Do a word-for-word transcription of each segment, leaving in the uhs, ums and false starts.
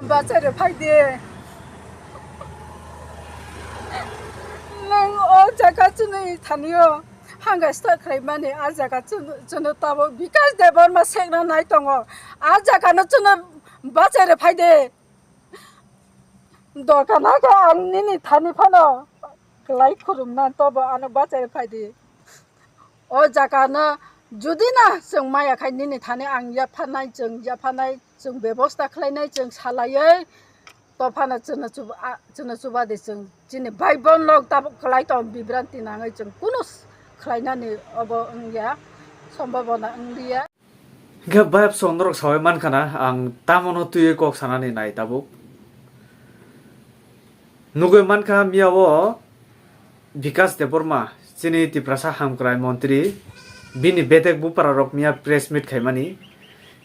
Bachai rw phai de. Nwng o jaga chwngwi thanio hangga start khlaimani, a jaga chwng-, chwngno tabuk Bikash Debbarma sekna nai tongo. A jaga no chwngno bachai rw phai de. Dorkar na khe ang nini thani phano kwlai khurumna, tobo ano bachai phai di. O jaga no judi na chwng maya khai nini thani ang yapharnai, chwng yapharnai, chwng bebosta khlainai, chwng salaiwi to phano chwngno chuba, a, chwngno chuba di, chwng chini bai bon lok tabuk kwlai tong bibranti nangwi chwng kunu s-, khlainani obo wngya, sombhabona wngliya. Hingke bayap song norok sawi mankha na, ang tamono twiwi kok sanani nai tabuk. Nugwi mankha miya o Bikash Debbarma, chini Tiprasa hamkrai montri, bini bedek bupra rok miya press meet khaimani,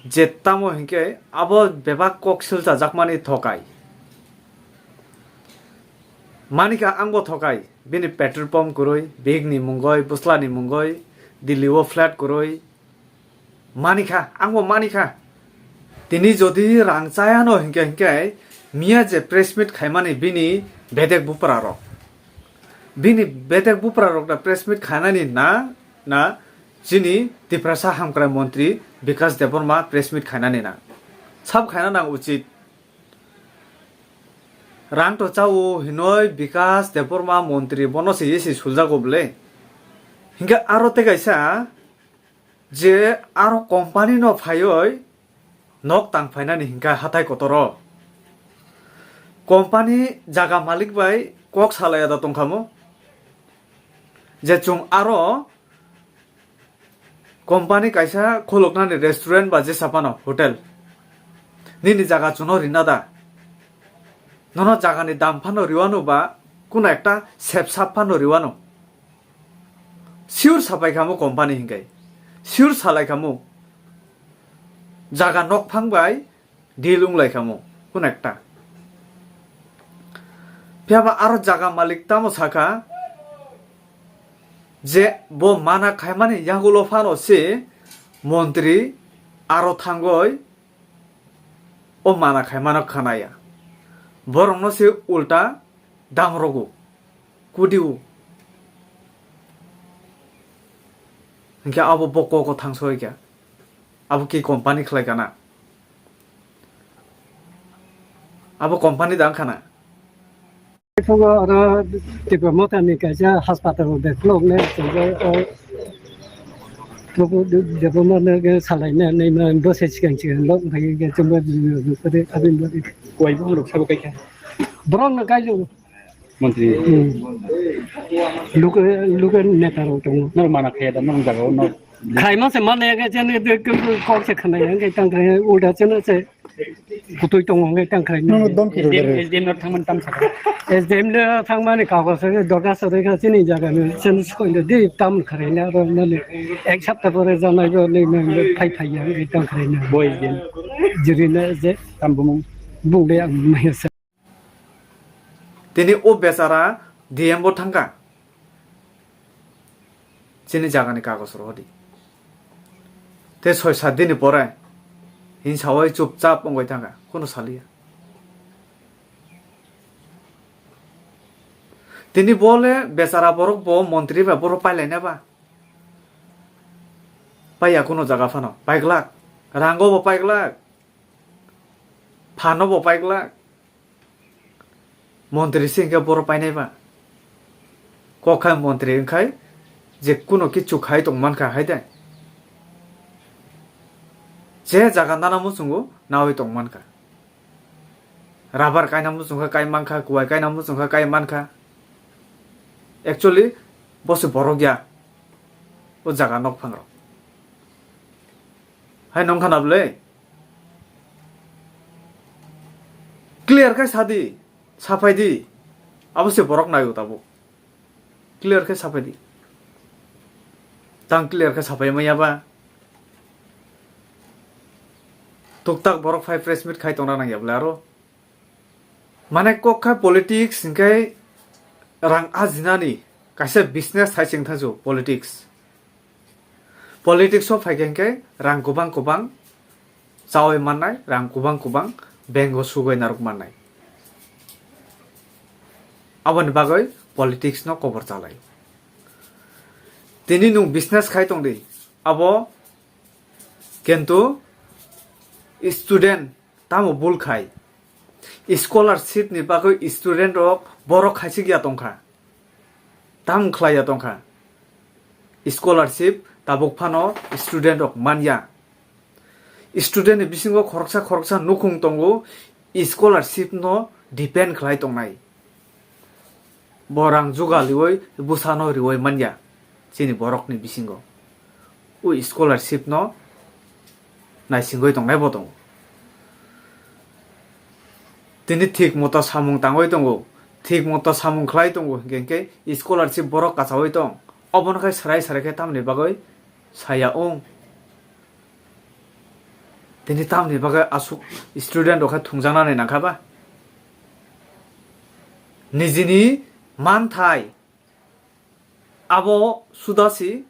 je tamo hingke abo bebak kok silchajakmani thokai. Manikha angbo thokai, bini petrol pump kwrwi, bihikni mungoi, bwslani mungoi, Delhi o flat kwrwi, Manikha, angbo manikha. Tini jodi rang chayano hinkhe, hinkhe miya je press meet khaimani bini bedek bupra rok. Bini bedek bupra rok da press meet khainani na, na chini Tiprasa hamkrai montri Bikash Debbarma press meet khainani na. Sab khaina nang uchit. Rang to chao hinoi Bikash Debbarma montri bono se yesi suljago bole. Hinkhe aro tei kaisa je aro company no phaioi nok tang phainani hinkha hathai kotoro. Company jaga malik bai kok salai ada tongkhamo. Je chwng aro company kaisa khuluknani restaurant ba jesa phano hotel. Nini jaga chwngno rina da. Nono jagani dam phano riwano ba kuno ekta sepsap phano riwano. Sure sapai khamu company hinkai. Sure salai khamu. Jaga nok phang bai deal wng lai khamu. Kuno ekta. Phiya ba aro jaga malik tamo sakha je bo mana khaimani yagulo phano se montri aro thangoi o mana khaimano khanaya. Borokno se ulta dam rogo, kudio. Hinkhe abo bo koko thangsoikha. Abo ki company khlai kana? Abo company da wngkha na? Phugo oro Tipra Motha ni kaisa hospital de khulok ne, o, o, Debbarma no ge salai na, nai ma, bo se sikang sikang lok phai ge chumba, abin bo. Kuai bo rok sabo kai kha. Borok no kai jo. Montri. Hmm. Luke, luke neta rok tongo. Nor mana khaya da, nor jaga o nor. Khai ma se mana ya ge chen de kok se khana ya ge tang khai ulda chen se kutui tongo ge tang khai. Nono dom ki S D M, rode. S D M no thangman tam sakha. S D M le thangmani kagos se dorga sore ga chini jaga ni chen skoi de di tam khai na ro mani ek sapta pore janai go le phai phai ya ge tang khai na. Bo S D M. Jiri na je. Tam bumung. Bung de ang mai se. Tini o bechara D M bo thangkha. Chini jagani kagos rohodi. Te soi sat dini pore hinsawai chupchap wngoi thangkha. Kunu saliya. Tini bole bechara borok bo montri ba borok pailaina ba. Paiya kunu jaga phano. Paiglak. Rango bo paiglak. Phano bo paiglak. Montri se hinkhe boro painai ba. Kok khai montri wngkhai je kuno kichu khai tong mankha hai de. Je jaga nana muchungo nawi tong mankha. Rabar kaina muchungkha kai mankha, kuwai kaina muchungkha kai mankha. Actually, bo se borok ya. O jaga nok phangrok. Hai nong khana bwle? Clear khe sadi, saphai di. Abo se borok naio tabuk. Clear khe saphai di. Tang clear khe saphai manya ba. Tuktak borok phai press meet khai tongna nangya bwle aro. Mane kok kha politics hinkhe rang ajinani kaisa business hai chwng thangsu politics. Politics o phaikhe hinkhe rang kubang kubang chawi mannai, rang kubang kubang bank o sugwi narwk mannai. Aboni bagwi politics no kobor chalai. Tini nwng business khai tong di, abo kintu student tamo bul khai, scholarship ni bagwi student rok borok khaisik ya tongkha, tam khlai ya tongkha. Scholarship tabuk phano student rok manya. Student ni bisingo khoroksa khoroksa nukhung tongo, scholarship no depend khlai tongnai. Bo rang jugal riwi bwsano riwi manya chini borokni bisingo. O scholarship no naisingwi tongnai bo tongo. Tini thik moto samung tangwi tongo, thik moto samung khlai tongo, hinkhe hinkhe scholarship borok kachawi tong. Obono khe srai srai khe tamni bagwi saya ong. Tini tamni bagwi aswk student rok khe thungjaknani nangkha ba? Nijini manthai abo sudasi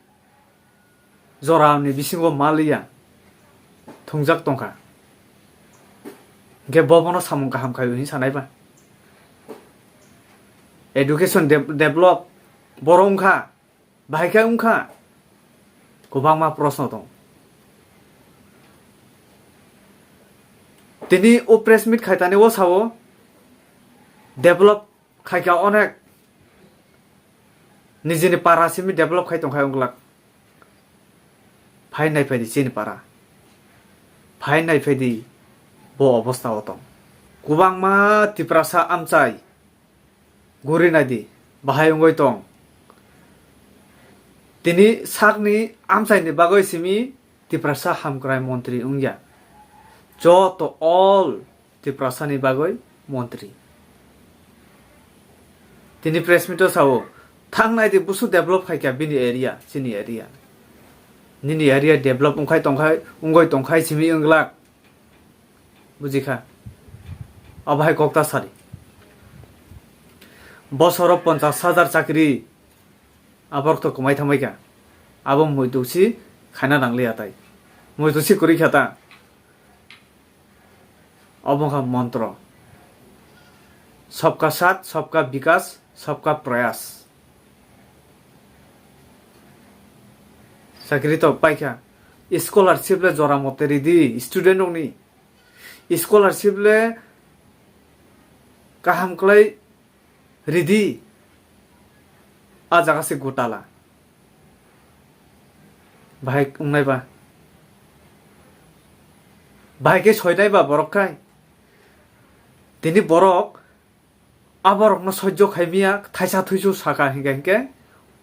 jorani bisingo maliya thungjak tongkha. Hinkhe bo bono samung kaham khai hwnwi sanai ba? Education de-, develop boro wngkha, bahai khe wngkha? Kwbangma proshno tong. Tini o press meet khaitani o sao develop khaikha onek, nijini para simi develop khai tongkhai wngglak. Phai naiphai di chini para, phai naiphai di bo obostha o tong. Kwbangma Tiprasa amchai guri nai di, bahai wngwi tong. Tini sakni amchaini bagwi simi Tiprasa hamkrai montri wngya. Joto all Tiprasani bagwi montri. Tini press meet o sao, thangnai di busu develop khaikha bini area, chini area. Nini area develop wngkhai tongkhai, wngwi tongkhai simi wngglak. Bujikha? Abo hai kok ta sadi. Bosoro ponchas hajar chakri, aborok to kwmai thamai kha. Abo muitu si khaina nangli atai. Muitu si kwrwi kha ta. Obo wngkha montro. Sabka saath, sabka bikas, sabka prayas. Chakri to paikha. Scholarship le jora mote ridi student rokni. Scholarship le kaham kwlai ridi. A jaga se gotala. Bahai wngnai ba? Bahai khe soinai ba borok khai? Tini borok a borokno sojjo khai miya, thaisa thuisu saka hinkhe, hinkhe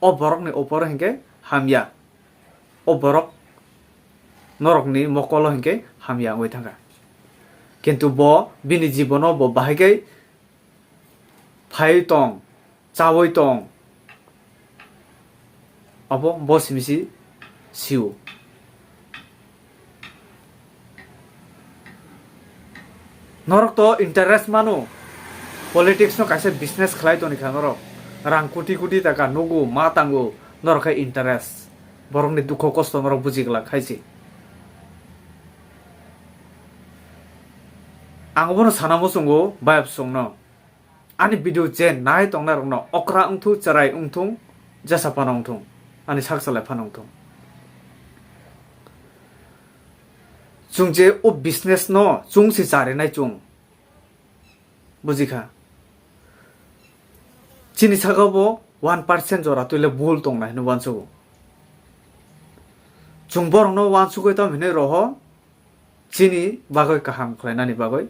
o borokni opor hinkhe hamya. O borok norokni mokolo hinkhe hamya wngwi thangkha. Kintu bo bini jibono bo bahai khe phaiwi tong, chawi tong, abo bo simi si sio. Norok to interest mano, politics no kaisa business khlai toni kha norok, rang kuti kuti taka nugo ma tango, norok khe interest, borokni dukho kosto norok buji glak khai se. Ang obono sana muchungo bayap songno. Ani video je nai tongnai rokno okra wngthung, cherai wngthung, jesa phano wngthung, ani sak salai phano wngthung. Chwng je o business no chwng se charinai chwng. Bujikha? Chini saka bo one percent jora twile bul tongnai hwnwi uansugo. Chwng borokno uansugwi tamo hinwi roho, chini bagwi kaham khlainani bagwi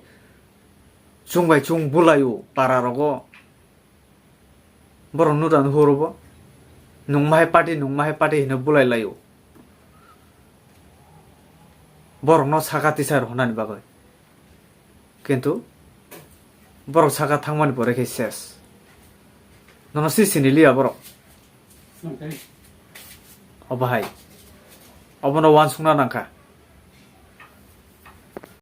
chwng bai chwng bulaio para rogo. Borok nudano horobo, nungma hai party, nungma hai party hino bulai laio. Borokno saka tisa rohonani bagwi. Kintu borok saka thangmani pore khe ses. Nono si sini liya borok. Obo hai. Obono uansukna nangkha.